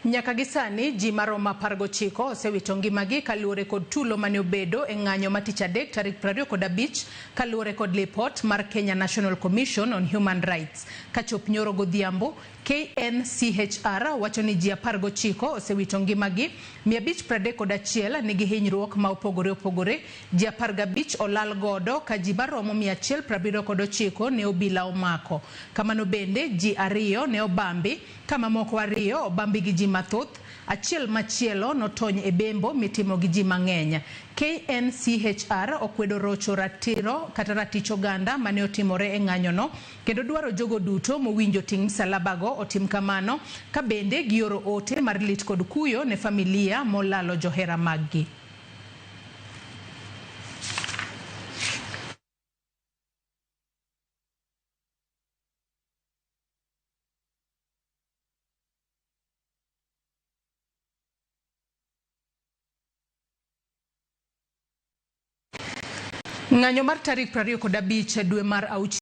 Nyaka gi sani ji maromo 19 osewito ngimagi kaluwore kod tulo mane obedo e ng'anyo ma tich adek tarik 25 kaluwore kod lipot mar Kenya National Commission on Human Rights. Kachop nyoro godhiambo, KNCHR wacho ni ji 19 osewito ngimagi, 531 nigi hinyruok ma opogore opogore, ji 15 olal godo ka ji maromo 179 ne obila omako. Kamano bende ji ariyo ne obambi Ka mamoko ariyo obambi gi ji mathoth, achiel machielo notony e bembo mitimo gi ji mang'eny. KNCHR okwedo rocho ratiro kata ratich oganda mane otimore e ng'anyono kendo dwaro jogo duto mowinjo ting' msalabago otim kamano ka bende gioro ote mar lit kod kuyo ne familia molalo johera maggi. Ng'anyo mar tarik 25 dwe mar auchiel.